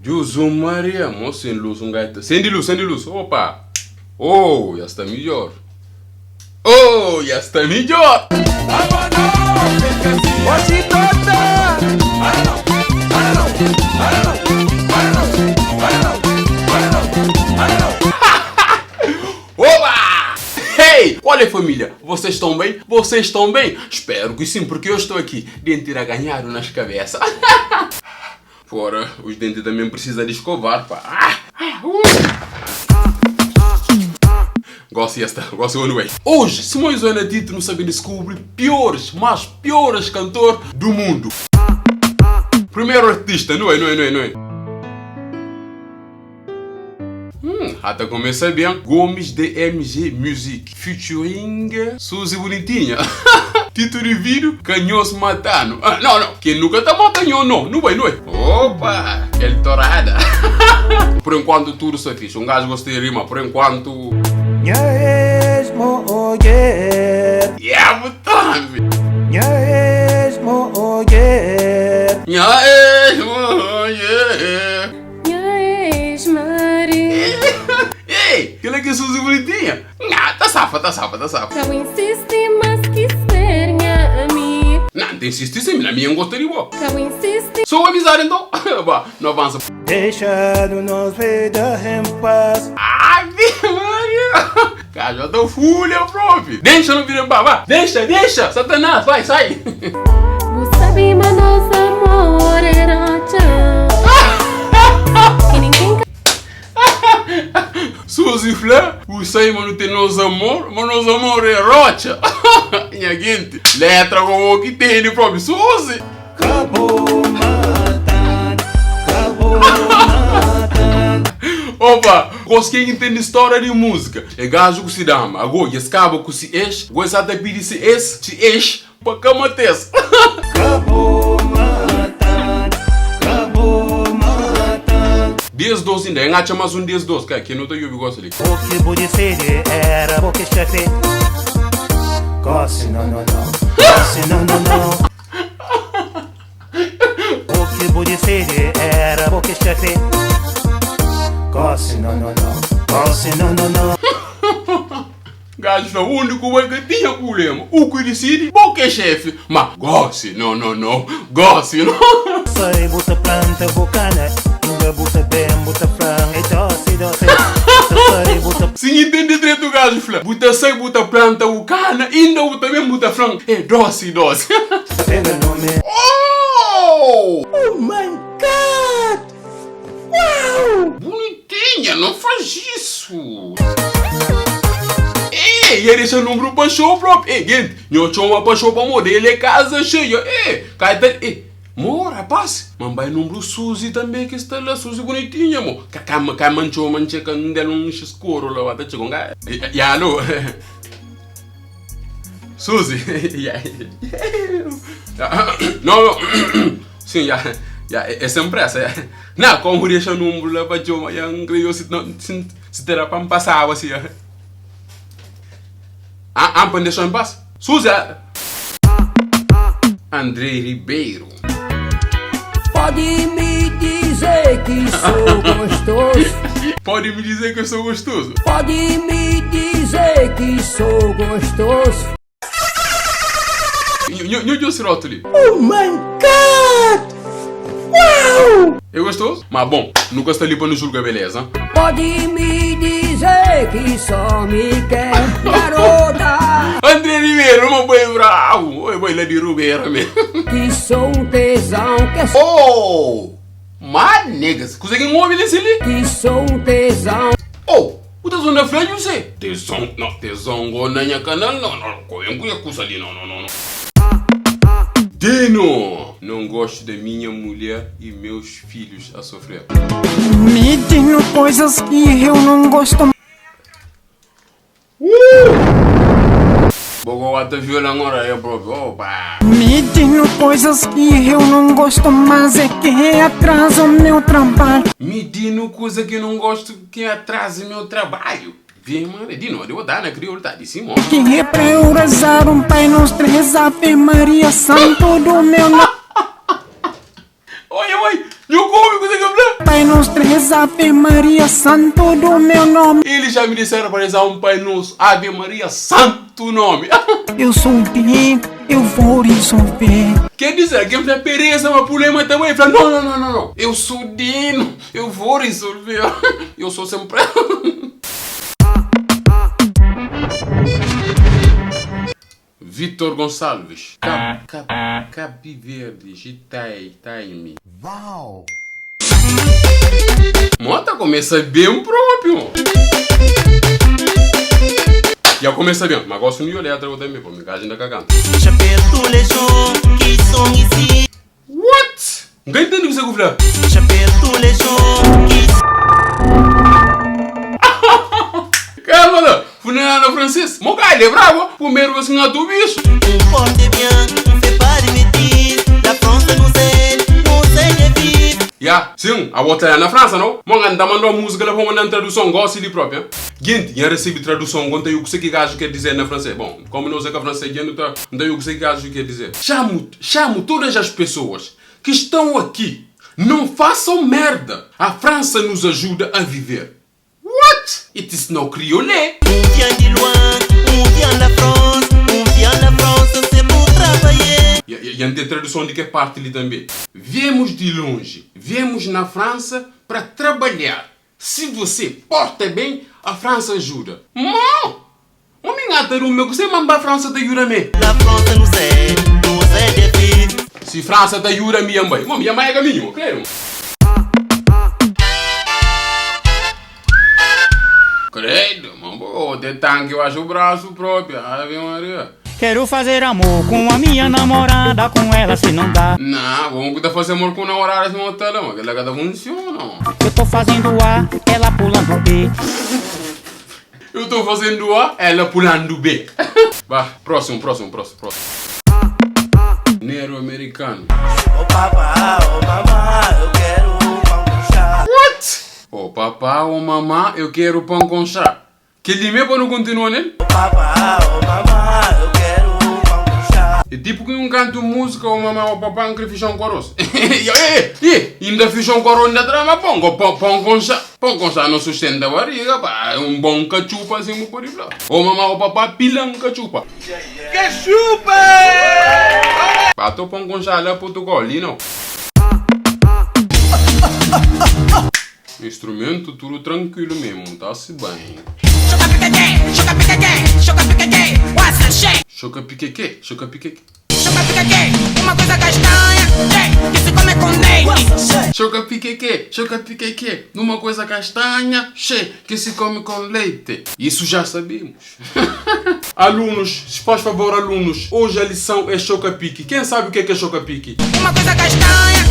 Juzu Maria, mo sen lus un gaita. Sendi lus, sendi lus. Opa! Oh, ya sta midjor. Oh, ya sta midjor. Oba! Hey! Qual é família? Vocês estão bem? Vocês estão bem? Espero que sim, porque eu estou aqui, dente ganhado nas cabeças. Fora, os dentes também precisa de escovar, pá. Ah! Ah! Gosto esta, gosto anyway. Hoje, Simões Zona Tito não sabe descobre piores, mas piores cantor do mundo. Primeiro artista, não é, não é, não é, não é? Até começa bem. Gomes DMG Music, featuring Suzy Bonitinha. Título de vídeo, Canhões Matando. Ah, não, não, quem nunca tá matando, não, não vai, não é? Opa, el torada. Por enquanto tudo só fixe. Um gajo gosta de rima, por enquanto. Nha ex-mulher. Yeah, botame. Nha ex-mulher. Nha ex-mulher. Nha ex-marido. Ei, aquele aqui é Suzy Bonitinha. Ah, tá safa, tá safa, tá safa. Não insiste, mas quis ser minha amiga. Não, tem insistir sim, na minha gosta de boa. Não insiste. Sou amizade então. Bah, não avança. Deixa nos vida em paz. Ave Maria. Cara, já tô fulha, prof. Deixa não vir em paz, vá. Deixa, deixa. Satanás, vai, sai. Você sabe, mas nosso amor era tchau. Que ninguém Suzy Fleur, o Simon não tem nosso amor, mas nosso amor é rocha. Minha gente, letra como o que tem, próprio Suzy. Acabou matando, acabou matando. Opa, quem entende história de música. É gajo que se dama. Agora, esse cabo que se ex, gosta de pedir se ex, se ex, para camates. Acabou matando, acabou matando. 10 12 ainda, engacha mais um 10 12, cara, que não tem eu gosto ali. O que podia ser era porque chefe. Gosse não, não, não. Gosse não, não, não. O que podia ser era porque chefe. Gosse não, não, não. Gosse não, não, não. Gajo foi o único boi que tinha problema. O que decide, bom que é chefe. Mas gosse, não, não, não. Gosse, não. Sei, buta planta, bocana. Inga buta bem, buta flan. É doce, doce. Sei, buta Se entende direito o gajo, fla. Buta sei, buta planta, o cana, ainda o também buta flan. É doce, doce. pega nome. Oh! Oh my God! Uau! Bonitinha, não faz isso. Ei, e ele número para show próprio. Ei, gente, eu chamo para show para modelo, é casa cheia. Ei, cai tá. Ei, mo, rapaz, mambai número Suzy também que está lá, Suzy bonitinha, mo. Cama, cama, choma, checa, ndela um escuro lá, tá chegando. Ya, alô. Suzy, ya. Não, não. Sim, ya. Ya, é sem pressa, ya. Não, como deixa o número lá para choma, ya, não creio se não se se terá para passar assim, ya. Ah, ah, para deixar em paz. Suzy, André Ribeiro. Pode me dizer que sou gostoso. Pode me dizer que eu sou gostoso. Pode me dizer que sou gostoso. Nho disse rótulo. Oh my God! Uau! É gostoso? Mas bom, nunca está ali para nos julgar, beleza? Pode me dizer que só me quer, garota. André Ribeiro, meu boi bravo. Oi, boi lá de Ribeiro mesmo. Que sou um tesão que é Oh! Mas, negas, consegue um homem desse ali? Que sou um tesão. Oh! O tesão na frente, você? Tesão, não, tesão na minha canal, não, não, não, não, ali, não, não, não, não. Dino! Não gosto da minha mulher e meus filhos a sofrer. Me digo coisas que eu não gosto. Bogo viola agora eu próprio. Opa! Me digo coisas que eu não gosto, mas é que atrasa o meu trabalho. Me digo coisa que eu não gosto que atrasa o meu trabalho. Vem, mano, Dino, eu vou dar na crioula, tá de cima. Que é pra eu rezar um Pai Nosso, três Ave Maria, Santo do meu nome. Oi, oi, eu como, consegue falar? Pai Nosso. 3 Ave Maria Santo do meu nome. Eles já me disseram para rezar um Pai Nosso, Ave Maria Santo nome. Eu sou o Dino, eu vou resolver. Quer dizer, quem fala pereza, mas problema também. Fala, não, não, não, não, não. Eu sou o Dino, eu vou resolver. Eu sou sempre. Vitor Gonçalves, Cab, Cab, Cabo Verde, Gitai, Time. Uau! Mota começa bem próprio. Já começa bem, mas gosto de letra também, pô, me gajo ainda cagando. What? Ninguém entende o que você fala. Calma lá, Funana francês. Mo ele é bravo, primeiro você não tu bicho. Ya, sim, a outra é na França, não? Mo anda mandou música lá para mandar tradução, gosto de própria. Gente, já recebi tradução, conta eu o que que gajo quer dizer na francês. Bom, como não sei que é francês, não tá, não eu o que que gajo quer dizer. Chamo, chamo todas as pessoas que estão aqui. Não façam merda. A França nos ajuda a viver. What? It is no criolé. On vient de loin, on vient la France, on vient la France, c'est pour travailler. E, e, e tem tradução de que parte ali também. Viemos de longe, viemos na França para trabalhar. Se você porta bem, a França ajuda. Não! Homem gata no meu que você manda a França te ajuda me. La France nous aide, nous aide à vivre. Se França te ajuda me também. Mano, minha mãe é caminho, credo. Credo, mano, pô, de tanque eu acho o braço próprio. Ave Maria. Quero fazer amor com a minha namorada, com ela se não dá. Não, vamos cuidar fazer amor com namorada se não tá, mano. Aquela gata funciona, mano. Eu tô fazendo A, ela pulando B. Eu tô fazendo A, ela pulando B. Vá, próximo, próximo, próximo, próximo. Nero americano. Oh papá, oh mamá, eu quero pão com chá. What? Oh papá, oh mamá, eu quero pão com chá. Que lime para não continuar nele? Oh papá, oh mamá, eu quero pão com chá. É tipo que um canto música, oh mamá, oh papá, não quer fechar um coroço. E, e, ainda fechou um coroço, ainda trama pão, pão, pão com chá. Pão com chá não sustenta a barriga, pá. É um bom cachupa assim, por aí. Oh mamá, oh papá, pila um cachupa. Cachupa! Bato pão com chá lá Portugal, ali não. Instrumento tudo tranquilo mesmo, tá-se bem. Choca piqueque, choca piqueque. Choca piqueque, uma coisa castanha, que se come com leite. Choca piqueque, choca piqueque, numa coisa castanha, che, que se come com leite. Isso já sabemos. Alunos, se faz favor, alunos, hoje a lição é choca pique. Quem sabe o que é que é choca pique? Uma coisa castanha,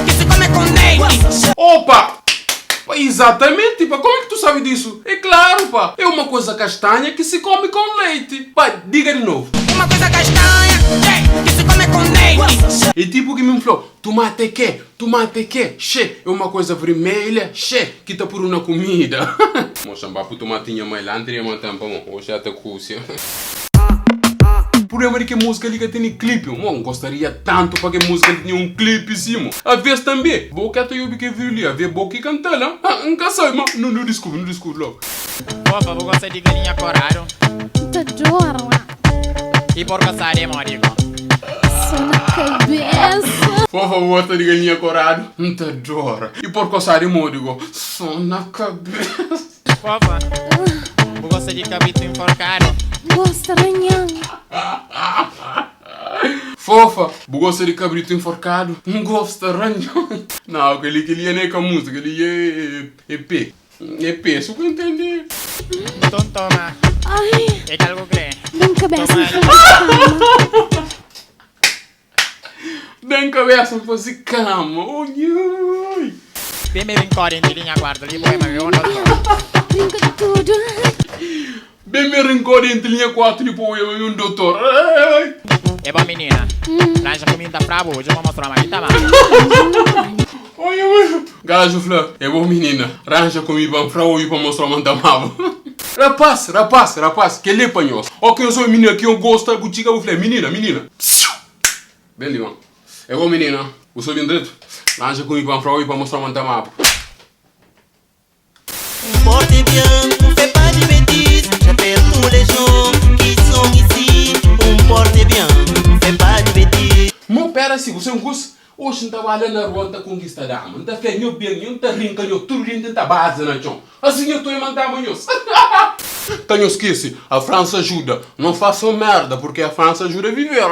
que se come com leite. Opa! Pá, Exatamente, pá, como é que tu sabe disso? É claro, pá, é uma coisa castanha que se come com leite. Pá, diga de novo. Uma coisa castanha, que se come com leite. É tipo que me falou, tomate que, tomate que, che, é uma coisa vermelha, che, que tá por uma comida. Moça, pro tomatinho mãe lá, teria uma tampa, mo, hoje até cúcia. Problema de que música ali que tem clipe, mo, gostaria tanto para que música tinha um clipe sim, mo. A vez também, boca até eu que viu ali, a ver boca e cantar lá, ah, nunca sai, mo, não, não descubro, não descubro logo. Opa, vou gostar de galinha corado Adoro. e por caçar é módico. Só na cabeça. Por favor, tá de galinha corado, não te adora. E por coçar e módico, só na cabeça. Fofa, vou gostar de cabrito enforcado. Gosta ranhão. Fofa, gosta de cabrito enforcado? Não gosta, ranhão. Não, aquele que ele é nem com a música, ele é, é P. É P, só que eu entendi. Então toma, Ai, é que algo crê. dá cabeça Toma. em cama. Dá cabeça pra fazer cama. Oi, oi. Bem me rincore em linha guarda ali, poema, eu não tô. Brinca de tudo. Bem me rincou entre linha 4 e pô, eu e um doutor. Ai. É bom, menina. Lancha comida pra hoje, eu vou mostrar uma tá Oi, oi. Gajo falou, é bom menina, arranja comigo pra oi pra mostrar uma damava. Rapaz, rapaz, rapaz, que ele panhos. Ó que eu sou menina que eu gosto, eu chica, eu falei, menina, menina. Bem, Limão. É bom menina, o sou bem direito. Arranja comigo pra oi pra mostrar uma damava. Un porte bien, un fait pas de bêtises J'appelle tous les gens qui sont ici Un porte bien, un fait pas de bêtises Mo pera si bu sen kus Oxi N ta ba la na rua N ta konkista dama N ta fla nho ben nho N ta rinka nho tudu dia N tenta baza na txon Asi nho toi ma N ta ama nhos Ka nho skese, a França ajuda Não façam merda, porque a França ajuda a viver.